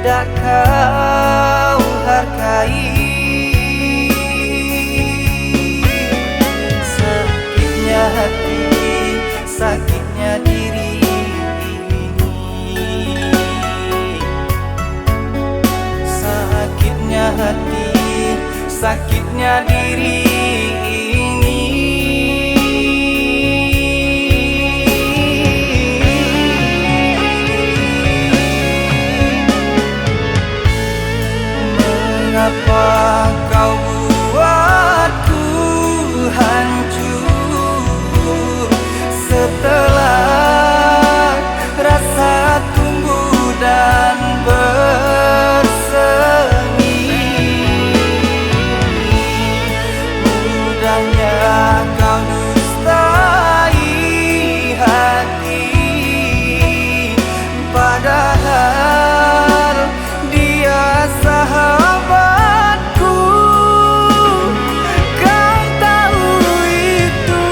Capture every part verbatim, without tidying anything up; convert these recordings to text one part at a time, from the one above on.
Tidak kau hargai. Sakitnya hati, sakitnya diri ini. Sakitnya hati, sakitnya diri ini. Mengapa kau buatku hancur setelah rasa tumbuh dan bersemi? Mudahnya kau dustai hati, padahal dia sahabatku, kau tahu itu.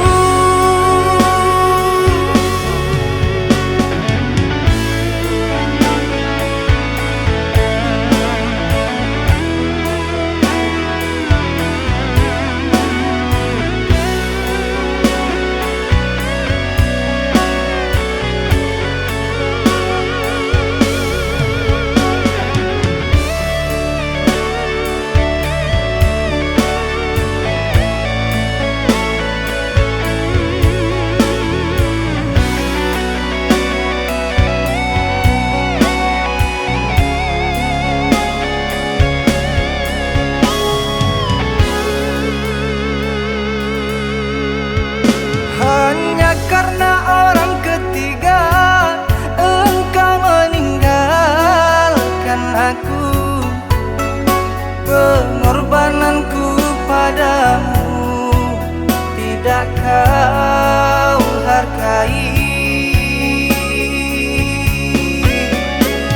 Hanya karena orang ketiga, engkau meninggalkan aku. Pengorbananku padamu tidak kau hargai.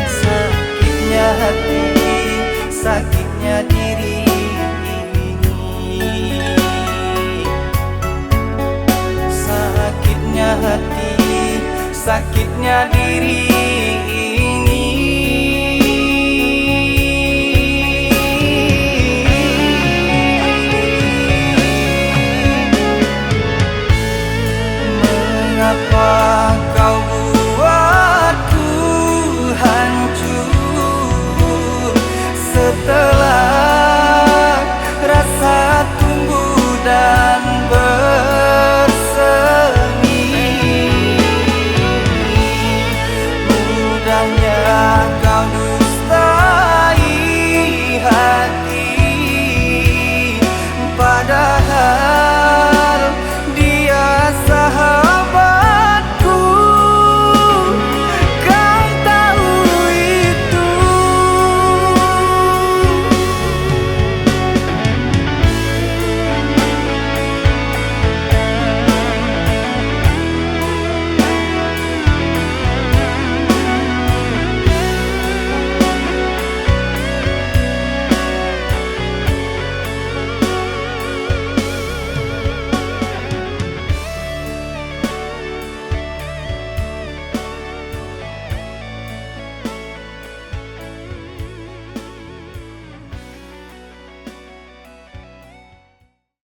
Sakitnya hati, sakitnya diri ini. Sakitnya hati, sakitnya diri